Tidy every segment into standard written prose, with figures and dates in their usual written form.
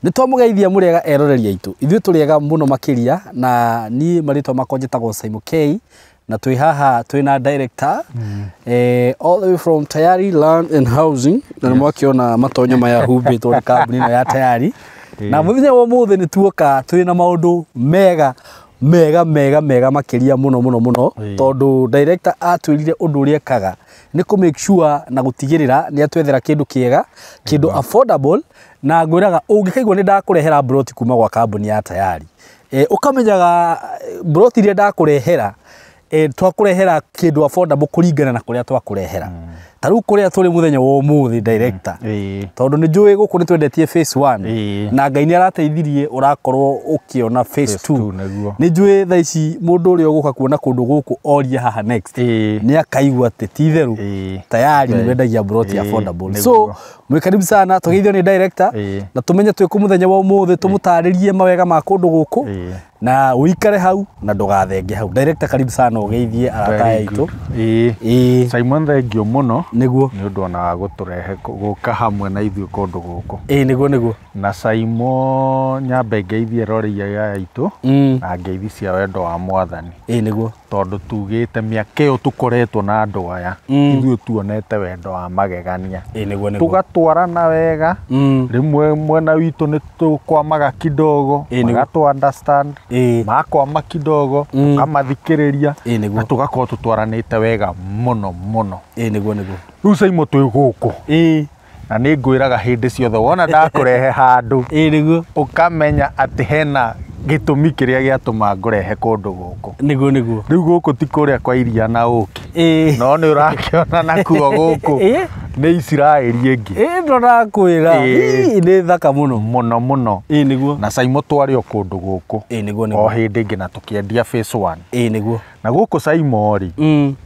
Nĩ twamũgeithia mũrĩega eroreri aitũ. Ithuĩ tũrĩega mũno makĩria na niĩ marĩtwa makwa njĩtagwo Simon K na twĩ haha twĩna director all the way from Tayari Land and Housing na nĩ mwakĩona matonyo maya humbĩtwo nĩ kambuni ĩno ya Tayari. Na mũthenya wa ũmũthĩ nĩ tuoka twĩna maũndũ mega mega mega mega makĩria mũno mũno mũno tondũ director atwĩrire ũndũ ũrĩa ekaga nĩ kũ make sure na gũtigĩrĩra nĩ atwethera kĩndũ kĩega, kĩndũ affordable, na ngwĩraga ũngĩkaigua nĩ ndakũrehera broti kuma gwa kambuni ya Tayari, ũkamenyaga broti iria ndakũrehera, twakũrehera kĩndũ affordable kũringana na kũrĩa twakũrehera. Ta rĩu kũrĩa tũrĩ mũthenya wa ũmũthĩ, director, tondũ nĩ njũĩ gũkũ nĩ twendetie phase 1 na Ngai nĩ arateithirie ũrakorwo ũkĩona phase 2. Nĩ njũĩ thaa ici mũndũ ũrĩa ũgũka kuona kũndũ gũkũ oria haha next nĩ akaigua atĩ ti itherũ Tayari nĩ wendagia broti affordable. So mwĩ karibu sana, tũgeithio nĩ director na tũmenye twĩ kũ mũthenya wa ũmũthĩ, tũmũtarĩrie mawega ma kũndũ gũkũ na ũikare hau na ndũgathenge hau. Director, karibu sana, ũgeithie arata aitũ. Simon, thengio mũno Nĩguo. Nĩ ũndũ ona wa gũtũrehe gũka hamwe na ithuĩ kũndũ gũkũ. Ĩĩ nĩguo nĩguo. Na Simon, nyambe ngeithie eroreri aya aitũ na ngeithi cia wendo wa Mwathani. Ĩĩ nĩguo. Tondũ tugĩte mĩaka ĩyo tũkoretwo na andũ aya, ithuĩ tuonete wendo wa magegania. Ĩĩ nĩguo nĩguo. Tũgatwarana wega. Rĩmwe mwena witũ nĩ tũkwamaga kidogo, magatũ understand, makwama kidogo, tũkamathikĩrĩria Ĩĩ nĩguo. na tũgakorwo tũtwaranĩte wega mũno mũno. Ĩĩ nĩguo nĩguo. Rĩu Simon, twĩ gũkũ na nĩ ngwĩraga hĩndĩ ciothe wona ndakũrehe handũ, Ĩĩ nĩguo. ũkamenya atĩ hena gĩtũmi kĩrĩa gĩatũma ngũrehe kũndũ gũkũ. Nĩguo nĩguo. Rĩu gũkũ ti kũrĩa kwa iria na ũkĩ, no nĩ ũrakĩona nakuo gũkũ nĩ Isiraeli ĩngĩ. Ĩĩ, ndĩrakwĩra. Nĩ thaka mũno. Mũno mũno. Ĩĩ nĩguo. Na Simon, twarĩ o kũndũ gũkũ Ĩĩ nĩguo o nĩguo. hĩndĩ ĩngĩ na tũkĩendia phase 1. Ĩĩ nĩguo. Na gũkũ Simon rĩ,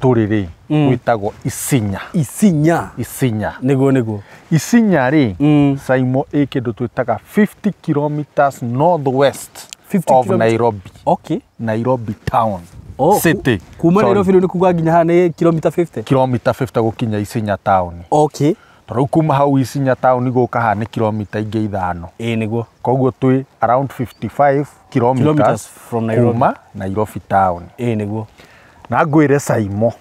tũrĩ rĩ, gwĩtagwo Isinya. Isinya. Isinya. Nĩguo nĩguo. Isinya rĩ, Simon, ĩ kĩndũ twĩtaga 50 kilometers northwest 50 of kilometers. Nairobi. Nairobi town. Oh, city. Kuma Sorry. Nairobi rĩu nĩ kuga nginya haha nĩ kilomita 50. Kilomita 50 gũkinya Isinya town. Tondũ kuma hau Isinya town gũka haha nĩ kilomita ingĩ 5. Ĩĩ nĩguo. Koguo twĩ around 55 kilometers Kilometers from Nairobi. kuma Nairobi town. Ĩĩ nĩguo. Na ngwĩre Simon,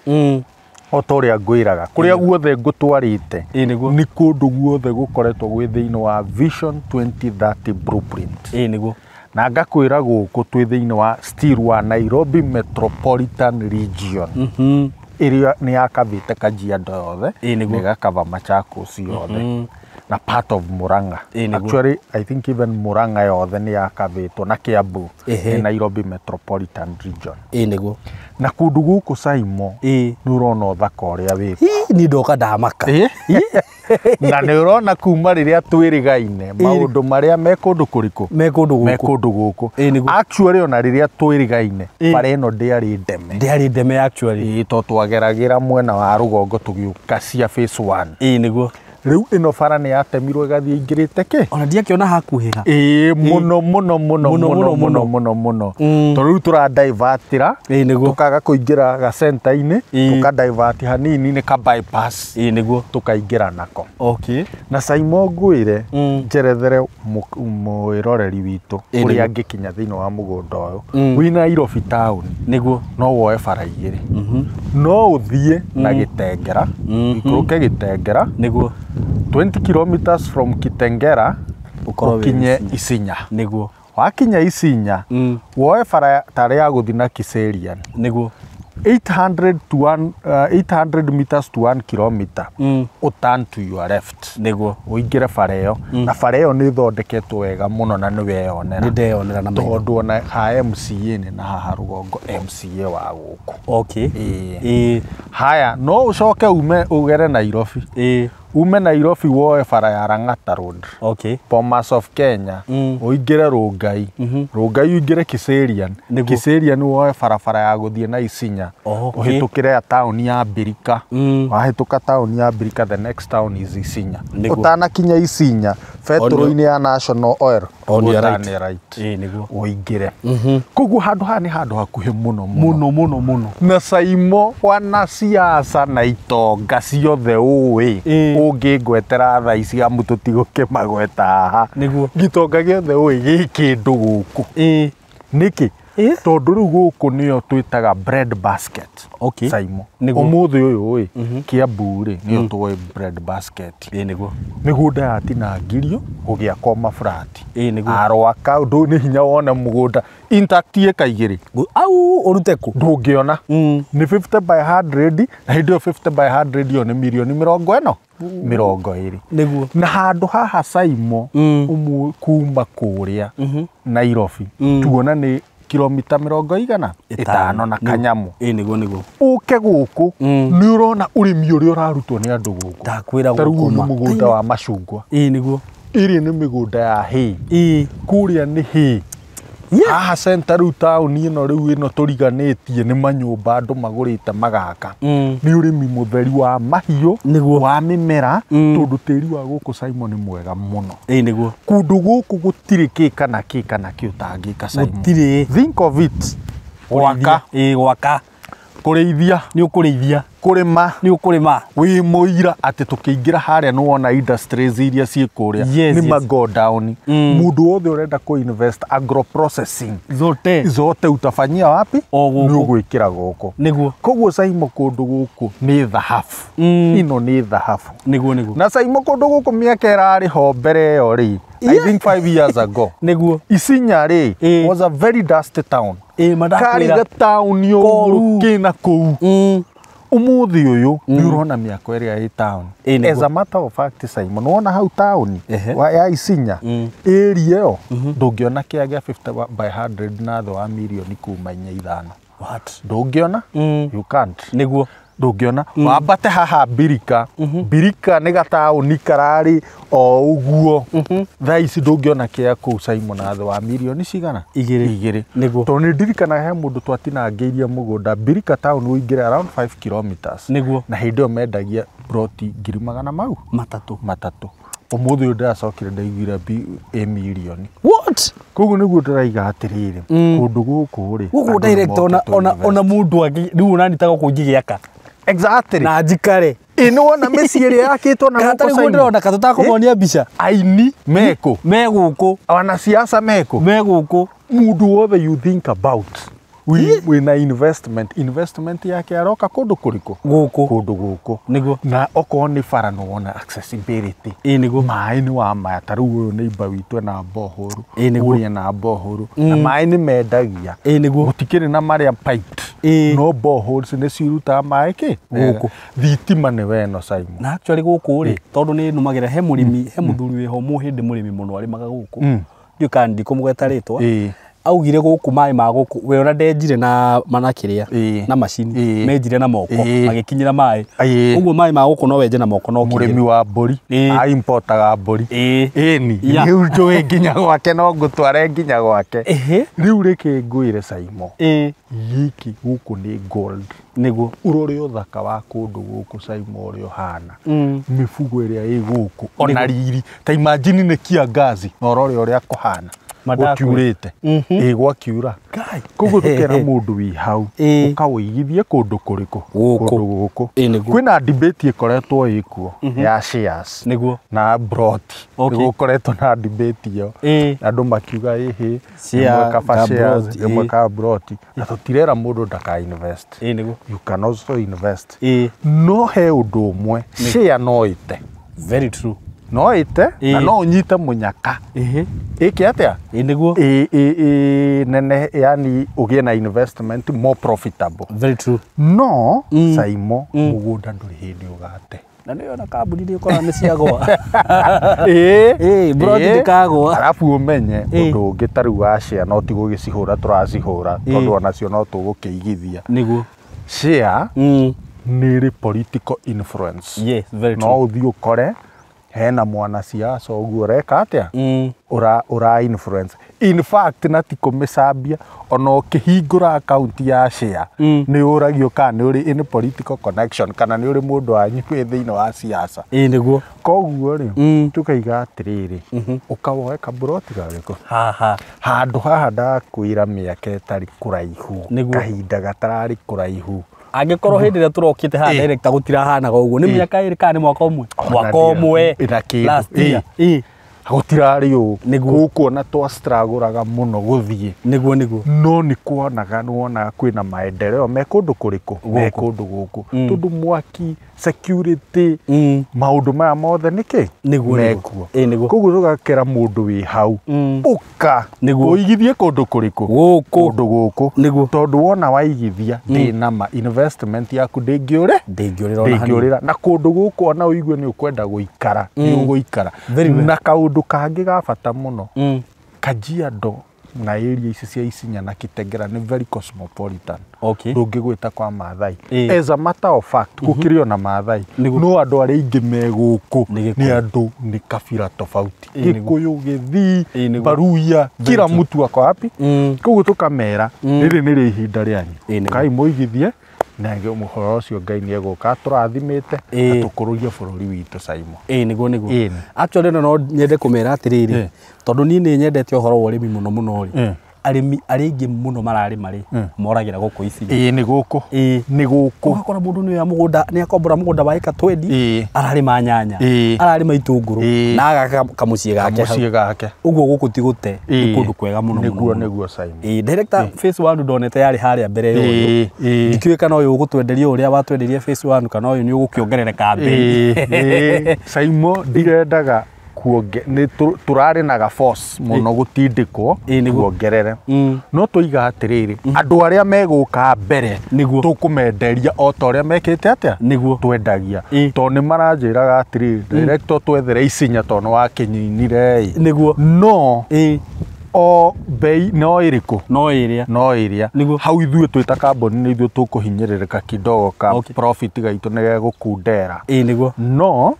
o ta ũrĩa ngwĩraga, kũrĩa guothe ngũtwarĩte Ĩĩ nĩguo. nĩ kũndũ guothe gũkoretwo gwĩ thĩinĩ wa Vision 2030 blueprint. Ĩĩ nĩguo. Na ngakwĩra gũkũ twĩ thĩinĩ wa still wa Nairobi Metropolitan Region ĩrĩa nĩ yakavĩte Kajiado yothe Ĩĩ nĩguo. na ĩgakava Machakos yothe na part of Murang'a. Ĩĩ nĩguo. Actually, I think even Murang'a yothe nĩ yakavĩtwo na Kiambu nĩ Nairobi Metropolitan Region. Ĩĩ nĩguo. Na kũndũ gũkũ Simon, nĩ ũrona ũthaka ũrĩa wĩ Hii, niĩ ndoka ndamaka. Na nĩ ũrona kuma rĩrĩa twĩrĩgaine maũndũ marĩa me kũndũ kũrĩkũ Me kũndũ me gũkũ. kũndũ gũkũ. Ĩĩ nĩguo. Actually, ona rĩrĩa twĩrĩgaine, bara ĩno ndĩarĩ ndeme. Ndĩarĩ ndeme actually. Ĩĩ, to twageragĩra mwena wa rũgongo tũgĩũka cia phase 1. Ĩĩ nĩguo. Rĩu ĩno bara nĩ yatemirwo ĩgathiĩ ĩingĩrĩte kĩ. Ona ndiakĩona hakuhĩ ha. Ĩĩ, mũno mũno mũno. Mũno, Mũno mũno, mũno mũno. Mũno mũno, tondũ rĩu tũradivertĩra Ĩĩ nĩguo. tũkaga kũingĩra gacenta-inĩ, tũkadivert hanini, nĩ ka bypass, Ĩĩ nĩguo. tũkaingĩra nako. Na Simon, ngwĩre njerethere mwĩroreri witũ Ĩĩ, ũrĩa nĩguo. angĩkinya thĩinĩ wa mũgũnda ũyũ wĩ Nairobi town. No woe bara igĩrĩ. No ũthiĩ na Gĩtengera, ũikũrũke Gĩtengera, Nĩguo. 20 kilometers from Kitengera Ũkorwo wĩ ũkinye Isinya. Nĩguo. Wakinya Isinya, woe bara tarĩ ya gũthiĩ na Kiserian, 800 to 1, 800 meters to 1 kilometer, ũturn to your left, Nĩguo. ũingĩre bara ĩyo. Na bara ĩyo nĩ ĩthondeketwo wega mũno na nĩ weyonera. Nĩ ndeyonera na maitho. Tondũ ona ha MCA nĩ na haha rũgongo MCA wa gũkũ. Ĩĩ. Haya, no ũcoke ume ũgere Nairobi, ume Nairobi woe bara ya Lang'ata Road, Bomas of Kenya, ũingĩre Rongai, Rongai ũingĩre Kiserian, Kiserian woe barabara ya gũthiĩ na Isinya, ũhĩtũkĩre ya taũni ya Mbirika. Wahĩtũka taũni ya Mbirika, the next town is Isinya. Ũtanakinya Isinya, betũrũ-inĩ ya National Oil, On your right. ũtane right, Ĩĩ nĩguo. ũingĩre. Koguo handũ haha nĩ handũ hakuhĩ mũno mũno. Mũno mũno mũno. Na Saimo, wanasiasa na itonga ciothe ũĩ. Ũngĩngwetera thaa ici amu tũtigũkĩmagweta haha. Nĩguo. Gĩtonga gĩothe ũĩ gĩ kĩndũ gũkũ. Nĩkĩ? Tondũ rĩu gũkũ nĩyo twĩtaga bread basket. Okay. Saimo. Nĩguo. Ũmũthĩ ũyũ ĩ, Kiambu rĩ, nĩyo tũĩ bread basket. Nĩguo. Mĩgũnda yatinangirio gũgĩakwo maburati. Nĩguo. Arwaka ndũ nĩ hinya wone mũgũnda intact ĩka igĩrĩ. Au ũrute kũ? Ndũngĩona. Nĩ 50 by 100 na hĩndĩ ĩyo 50 by 100 ĩyo nĩ mirioni 20. 20. Nĩguo. Na handũ haha Saimo ũmũ kuma kũrĩa Nairobi tuona nĩ kilomita 500 na kanyamũ. Nĩguo nĩguo. Ũke gũkũ nĩ ũrona ũrĩmi ũrĩa ũrarutwo nĩ andũ gũkũ. Ndakwĩra Ta rĩu ũyũ gũkũ nĩ ma. mũgũnda wa macungwa. Nĩguo. Ĩrĩa nĩ mĩgũnda ya hay. Kũrĩa nĩ hay. Haha center rĩu taũni ĩno rĩu ĩno tũriganĩtie nĩ manyũmba andũ magũrĩte magaka. Nĩ ũrĩmi mũtheri wa mahiũ, Nĩguo. wa mĩmera, tondũ tĩri wa gũkũ Simon nĩ mwega mũno. Nĩguo. Kũndũ gũkũ gũtirĩ kĩ kana kĩ kana kĩ ũtangĩka Simon. Gũtirĩ. Think of it. Gwaka. Gwaka. Kũrĩithia. Nĩ ũkũrĩithia. Kũrĩma. Nĩ ũkũrĩma. Wĩ mũira atĩ tũkĩingĩra harĩa nĩ wona industries iria ciĩ kũrĩa. Yes, Nĩ yes. ma go down. Mũndũ wothe ũrenda kũ invest agro processing. Zote. Zote utafanyia wapi? O gũkũ. Nĩ ũgwĩkĩra gũkũ. Nĩguo. Koguo Saimo kũndũ gũkũ nĩ thahabu. Ĩno nĩ thahabu. Nĩguo nĩguo. Na Saimo kũndũ gũkũ mĩaka ĩrarĩ ho mbere ĩyo rĩ. I think 5 years ago. Nĩguo. Isinya rĩ was a very dusty town. Madakwĩra. Karĩ gataũni ũguo kĩna kũu. Ũmũthĩ ũyũ nĩ ũrona mĩako ĩrĩa ĩ town. As a matter of fact Simon, wona hau taũni ya Isinya area ĩyo ndũngĩona kĩa gĩa 50 by 100 na thĩ wa mirioni kuma 4 5. What? Ndũngĩona? You can't. Nĩguo. Ndũngĩona. Wambate haha Mbirika. Mbirika nĩ gataũni kararĩ o ũguo. Thaa ici ndũngĩona kĩa kũu Simon na thĩ wa mirioni cigana? Igĩrĩ. Nĩguo. Tondũ nĩ ndirikanaga he mũndũ twatinangĩirie mũgũnda Mbirika town ũingĩre around 5 kilometers. Nĩguo. Na hĩndĩ ĩyo mendagia ploti 300 matatũ. Ũmũthĩ ũyũ ndĩracokire ndaiguire ĩ mirioni. What? Koguo nĩguo ndĩraiga atĩrĩrĩ, kũndũ gũkũ rĩ, Gũkũ direct ona mũndũ angĩ rĩu ũnanita gũkũ ingĩgĩaka. Exactly. Na njikare. Ĩ nĩ wona mĩciĩ ĩrĩa yakĩtwo na gũkũ Simon. Ndĩrona ka tũtakũmonia mbica. Aini mekũ. Me gũkũ. Wanasiasa mekũ. Me gũkũ. Mũndũ wothe you think about. Wĩna investment. Investment yake aroka kũndũ kũrĩkũ? Gũkũ. Kũndũ gũkũ. Nĩguo. Na okorwo nĩ bara nĩ wona accessibility. Nĩguo. Maĩ nĩ wa maya ta rĩu ũyũ neighbor witũ ena borehole. Nĩguo. Ũrĩa ena borehole. Na maĩ nĩ mendagia. Nĩguo. Gũtikĩrĩ na marĩa piped. No boreholes nĩ cirutaga maĩ kĩ? Gũkũ. Thitima nĩ weno Simon. Na actually gũkũ rĩ, tondũ nĩ nũmagĩra he mũrĩmi, he mũthuri wĩho mũhĩndĩ mũrĩmi mũno arĩmaga gũkũ. Ndiũĩ kana ndikũmũgweta rĩtwa. Augire gũkũ maĩ ma gũkũ we ona ndenjire na mana kĩrĩa na macini menjire na moko magĩkinyĩra maĩ ũguo maĩ ma gũkũ no wenje na moko no mũrĩmi wa mbũri aimportaga mbũri ĩni rĩu njũĩ nginya gwake no ngũtware nginya gwake rĩu rĩkĩ ngwĩre Simon gĩkĩ gũkũ nĩ gold. Nĩguo. Ũrore ũthaka wa kũndũ gũkũ Simon ũrĩa ũhana. Mĩbugo ĩrĩa ĩ gũkũ ona riri ta imagine nĩ kiangazi na ũrore ũrĩa kũhana. Gũkiurĩte. Gwakiura. Koguo tũkera mũndũ wĩ hau ũkawĩigithie kũndũ kũrĩkũ? Kũndũ gũkũ. Kwĩna debate ĩkoretwo ĩkuo ya shares. Nĩguo. Na broti. Nĩgũkoretwo na debate ĩyo. Andũ makiuga ĩhĩ ĩmwe kaba shares, ĩmwe kaba broti. Na tũtirera mũndũ ndaka invest. Nĩguo. You can also invest. No he ũndũ ũmwe, share no ĩte. Very true. No ĩte na no ũnyite mũnyaka. Ĩke atĩa? Nĩguo. Nene yani ũgĩe na investment more profitable. Very true. No Simon mũgũnda ndũrĩ hĩndĩ ũgate. Na nĩ ona kambuni nĩ ũkoraga nĩ ciagũa. Broti ndĩkagũa. Arabu ũmenye ũndũ ũngĩ ta rĩu wa share no ti gũgĩcihũra tũracihũra tondũ onacio no tũgũkĩigithia. Nĩguo. Share nĩ ĩrĩ political influence. Yes, very true. No ũthiĩ ũkore hena mwanasiasa ũguo ũreka atĩa? Ura influence. In fact na ti kũmĩcambia ona ũkĩhingũra account ya share nĩ ũragio kana nĩ ũrĩ in political connection kana nĩ ũrĩ mũndũ wanyu wĩ thĩinĩ wa siasa. Nĩguo. Koguo rĩ tũkaiga atĩrĩrĩ ũkawoe kaburoti garĩkũ? Haha. Handũ haha ndakwĩra mĩaka ĩtarĩ kũraihu, kahinda gatararĩ kũraihu. Angĩkorwo hĩndĩ ĩrĩa tũrokĩte haha director gũtirahanaga ũguo nĩ mĩaka ĩrĩ kana nĩ mwaka ũmwe? Mwaka ũmwe na kĩndũ. Last year. Gũtirarĩ ũũ. Nĩguo. Gũkũ ona twastragũraga mũno gũthiĩ. Nĩguo nĩguo. No nĩ kuonaga nĩ wonaga kwĩna maendeleo me kũndũ kũrĩkũ? Me kũndũ gũkũ. Tondũ mwaki, security, maũndũ maya mothe nĩkĩ? Nĩguo, nĩguo. Mekuo. Ĩĩ, nĩguo. Koguo tũgakĩra mũndũ wĩ hau, ũka Nĩguo. ũigithie kũndũ kũrĩkũ? Gũkũ. Kũndũ gũkũ. Nĩguo. Tondũ wona waigithia ndĩna ma investment yaku ndĩngĩũre? Ndĩngĩũrĩra ona hanini. Ndĩngĩũrĩra. Na kũndũ gũkũ ona ũigue nĩ ũkwenda gũikara, nĩ ũgũikara. Very well. Na kaũndũ kangĩ ga bata mũno, Kajiado na area ici cia Isinya na Kitengela nĩ very cosmopolitan. Okay. Ndũngĩgwĩta kwa Maathai. Ĩĩ. As a matter of fact, gũkĩrĩ ona Maathai. Nĩguo. No andũ arĩa aingĩ me gũkũ Nĩ Gĩkũyũ. nĩ andũ nĩ kabira tofauti. Ĩĩ, nĩguo. Gĩkũyũ, Gĩthii, Ĩĩ, nĩguo. Baruya, kila true. mtu ako wapi? Koguo tũkamera rĩrĩ nĩrĩo ihinda rĩanyu. Ĩĩ, nĩguo. Kai mũigithie na ũhoro ũcio Ngai nĩ egũka atũrathimĩte Ĩĩ. na tũkũrũrie bũrũri witũ Saimo. Ĩĩ nĩguo nĩguo. Ĩĩ. Actually no nyende kũmera atĩrĩrĩ, Ĩĩ. tondũ niĩ nĩ nyendete ũhoro wa ũrĩmi mũno mũno rĩ. Ĩĩ. Arĩmi arĩa aingĩ mũno mararĩma rĩ, moragĩra gũkũ Isinya. Ĩĩ nĩ gũkũ. Ĩĩ. Nĩ gũkũ. Ũgakora mũndũ nĩ oya mũgũnda, nĩ akombora mũgũnda wa ĩka 20, Ĩĩ. ararĩma nyanya, Ĩĩ. ararĩma itũngũrũ, Ĩĩ. na agaka kamũciĩ gake hau. Kamũciĩ gake. Ũguo gũkũ ti gũte, nĩ Ĩĩ. kũndũ kwega mũno mũno Nĩguo mũno. nĩguo Saimo. Ĩĩ, director phase 1 ndonete yarĩ harĩa mbere ya ũyũ. Ĩĩ, ĩĩ. Ndikĩũĩ kana ũyũ ũgũtwenderia ũrĩa watwenderia phase 1 kana ũyũ nĩ ũgũkĩongerereka mbei. Ĩĩ, ĩĩ. Saimo ndirendaga kuonge nĩ tũrarĩ na ga force mũno gũtindĩkwo Ĩĩ, nĩguo. tuongerere. No tũiga atĩrĩrĩ, andũ arĩa megũka mbere Nĩguo. tũkũmenderia o ta ũrĩa mekĩte atĩa? Nĩguo. Twendagia. Ĩĩ. Tondũ nĩ maranjĩraga atĩrĩrĩ, director twethere Isinya tondũ nĩ wakĩnyinire ĩ. Nĩguo. No Ĩĩ. o bei no ĩrĩkũ? No ĩrĩa. No ĩrĩa. Nĩguo. Hau ithuĩ twĩ ta kambuni nĩ ithuĩ tũkũhinyĩrĩrĩka kidogo ka Okay. profit gaitũ nĩ gegũkundera. Ĩĩ nĩguo. No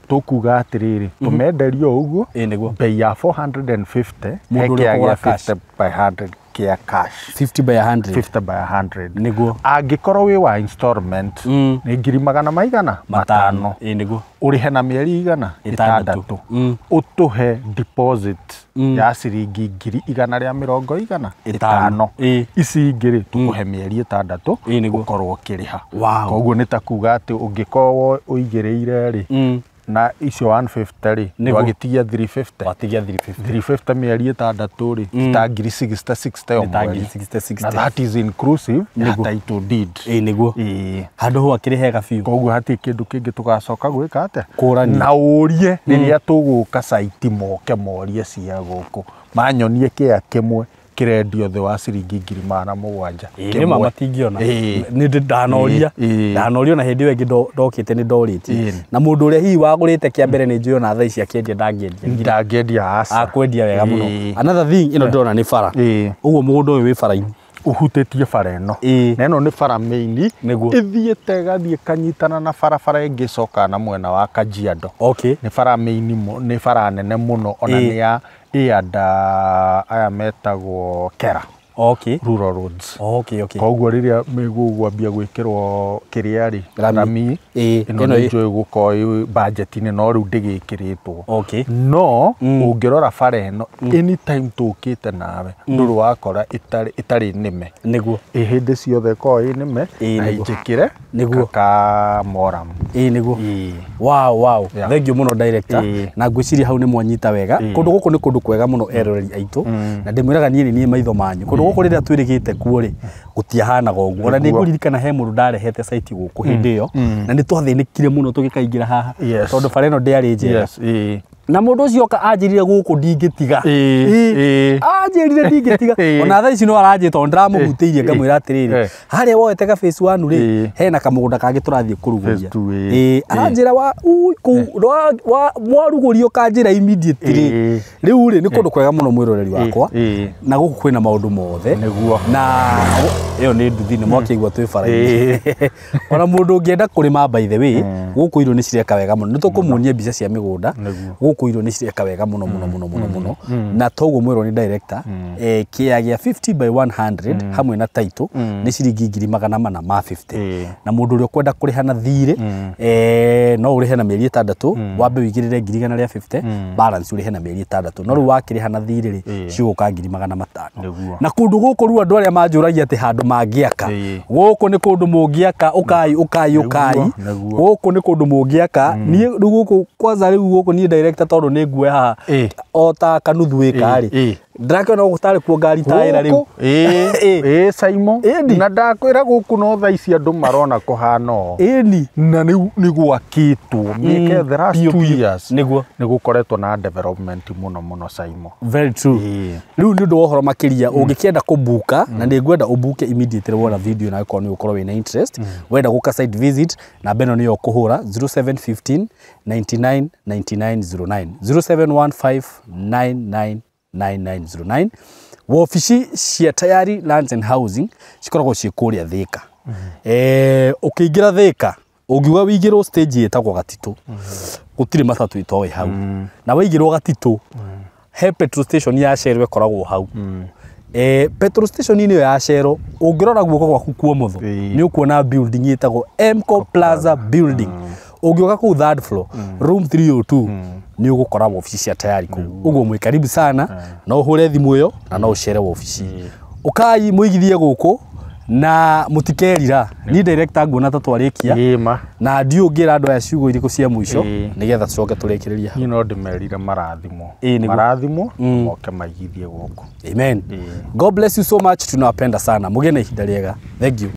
tũkuga atĩrĩrĩ, tũmenderie o ũguo Ĩĩ nĩguo. bei ya 450 Mũndũ he ũrĩa kĩa ũkũgũra gĩa cash. 50 by 100 kĩa cash. 50 by 100. 50 by 100. Nĩguo. Angĩkorwo wĩ wa installment nĩ ngiri magana maigana? Matano. Ĩĩ nĩguo. Ũrĩhe na mĩeri igana? Ĩtandatũ. Ĩtandatũ. Ũtũhe deposit ya ciringi ngiri igana rĩa mĩrongo igana? Ĩtano. Ĩtano. Ĩĩ. Ici ingĩ rĩ tũkũhe mĩeri ĩtandatũ Ĩĩ nĩguo. ũkorwo ũkĩrĩha. Wow. Koguo nĩ ta kuga atĩ ũngĩkorwo ũigĩrĩire rĩ na icio 150 rĩ Nĩguo. wagĩtigia 350. Watigia 350. 350 mĩeri ĩtandatũ rĩ ta ngiri 60 60 o Nĩ ta mweri. ngiri 60 60. Na that is inclusive ya Nĩguo. title deed. Ĩĩ nĩguo. Ĩĩ. Handũ hau akĩrĩ hega biũ. Koguo hatirĩ kĩndũ kĩngĩ tũgacoka gwĩka atĩa? Kũrania. Na ũrie rĩrĩa tũgũka site moke morie cia gũkũ manyonie kĩa kĩmwe kĩrendio thĩ wa ciringi ngiri magana mũgwanja. Ĩĩ nĩ ma matingĩona. Ĩĩ. Nĩ ndanoria. Ĩĩ. Ndanoria na hĩndĩ ĩyo ĩngĩ ndokĩte nĩ ndorĩtie. Ĩĩ. Na mũndũ ũrĩa hihi wagũrĩte kĩa mbere nĩ njũĩ ona thaa ici akĩendia ndangĩendia. Ndangĩendia aca. Akwendia wega mũno. Ĩĩ. Another thing ĩno ndĩrona nĩ bara. Ĩĩ. Ũguo mũgũnda ũyũ wĩ bara-inĩ. Ũhutĩtie bara ĩno. Ĩĩ. Na ĩno nĩ bara main. Nĩguo. Ĩthiĩte ĩgathiĩ ĩkanyitana na barabara ĩngĩ ĩcokaga na mwena wa Kajiado. Okay. Nĩ bara main nĩ bara nene mũno ona Ĩĩ. nĩ ya ĩ under aya metagwo Kera. Okay. Rural roads. Okay, okay. Koguo rĩrĩa mĩgũgwambia gwĩkĩrwo kĩrĩa rĩ Rami. rami Ĩĩ, ĩno ĩno nĩ ĩ- njũĩ gũkorwo ĩ budget-inĩ no rĩu ndĩgĩkĩrĩtwo. Okay. No ũngĩrora bara ĩno anytime tũkĩte nawe ndũrĩ wakora ĩtarĩ nĩme. Nĩguo. Ĩ hĩndĩ ciothe ĩkoragwo ĩ nĩme Ĩĩ, na nĩguo. njĩkĩre Nĩguo. kaka moram. Ĩĩ nĩguo. Ĩĩ. Wow, wow. Yeah. Thank you mũno director. Ĩĩ. Na ngwĩciria hau nĩ mwanyita wega. Ĩĩ. Kũndũ gũkũ nĩ kũndũ kwega mũno eroreri aitũ. Na ndĩmwĩraga niĩ nĩ niĩ maitho manyu. Kũndũ gũkũ rĩrĩa twĩrĩgĩte kuo rĩ, gũtiahanaga ũguo. Ona nĩ Nĩguo. ngũririkana he mũndũ ndarehete site gũkũ hĩndĩ ĩyo. Na nĩ twathĩnĩkire mũno tũgĩkaingĩra haha. Yes. Tondũ bara ĩno ndĩarĩ njega. Yes, ĩĩ. Na mũndũ ũcio oka anjĩrire gũkũ ndingĩtiga. Ĩĩ, ĩĩ. Anjĩrire ndingĩtiga. Ĩĩ. Ona thaa ici no aranjĩra tondũ ndĩramũhutĩirie ngamwĩra atĩrĩrĩ, Ĩĩ. harĩa woete ga phase 1 rĩ, Ĩĩ. hena kamũgũnda kangĩ tũrathiĩ kũrugũria. Phase two, ĩĩ. Ĩĩ, aranjĩra wa ui kũu mwarugũrio kanjĩra immediately. Ĩĩ. Rĩu rĩ nĩ kũndũ kwega mũno mwĩroreri wakwa. Ĩĩ. Na gũkũ kwĩna maũndũ mothe. Nĩguo. Na ĩyo nĩ nduthi nĩ mwakĩigua twĩ bara-inĩ. Ona mũndũ ũngĩenda kũrĩma by the way, gũkũ irio nĩ cireka wega mũno. Nĩ tũkũmuonia mbica cia mĩgũnda. Nĩguo. Gũkũ Gũkũ irio nĩ cireka wega mũno mũno mũno mũno mũno, na toguo mwĩrwo nĩ director, kĩea gĩa 50 by 100 hamwe na title nĩ ciringi 450,000. Na mũndũ ũrĩa ũkwenda kũrĩha na thirĩ, no ũrĩhe na mĩeri 6, wambe wĩigĩrĩre 150,000, balance ũrĩhe na mĩeri 6. No rĩu wakĩrĩha na thirĩ rĩ, cigũka 500,000. Na kũndũ gũkũ rĩu andũ arĩa manjũragia atĩ handũ mangĩaka, gũkũ nĩ kũndũ mũngĩaka. Ũkai, ũkai, ũkai. Gũkũ nĩ kũndũ mũngĩaka. Niĩ rĩu gũkũ kwanza, rĩu gũkũ niĩ director, tondũ nĩ nguoya haha o ta kanuthu ĩka rĩ, ndĩrakĩona gũkũ tarĩ kuo ngari taĩra rĩu. Ĩĩ Saimo, na ndakwĩra gũkũ no thaa ici andũ marona kũhana ũũ. Na rĩu nĩ gwakĩtwo mĩaka the last 2 years. Nĩ gũkoretwo na development mũno mũno, Saimo. Very true. Rĩu nĩ ũndũ wa ũhoro makĩria ũngĩkĩenda kũbuka, na nĩ ngwenda ũbuke immediately wona video, na ũkorwo nĩ ũkorwo wĩna interest, wenda gũka site visit, namba ĩno nĩyo ũkũhũra: 0715 99 99 09, 0715 99 9909. Wobici cia Tayari Lands and Housing cikoragwo ciĩ kũrĩa Thĩka. Ũkĩingĩra Thĩka, ũngiuga wĩigĩrwo stage ĩtagwo Gatitũ, gũtirĩ matatũ itoĩ hau. Na waigĩrwo Gatitũ, he petrol station ya Shell ĩkoragwo hau. Petrol station ĩyo ya Shell, ũngĩrora guoko gwaku kuomotho, nĩ ũkuona building ĩtagwo Mco Plaza building. Ũngĩũka kũu third floor, room 302, nĩ ũgũkora wobici cia Tayari kũu. Ũguo mwĩ karibu sana. No ũhũre thimũ ĩyo na no ũcere wobici. Ũkai mũigithie gũkũ na mũtikerira. Niĩ director nguona ta twarĩkia. Ĩĩ ma. Na ndiũ ngĩra andũ aya ciugo irĩkũ cia mũico, nĩgetha tũcoke tũrĩkĩrĩria hau. Niĩ no ndĩmerire marathimwo. Ĩĩ, nĩguo. Marathimwo moke maigithie gũkũ. Amen. God bless you so much. Tunawapenda sana. Mugie na ihinda rĩega. Thank you.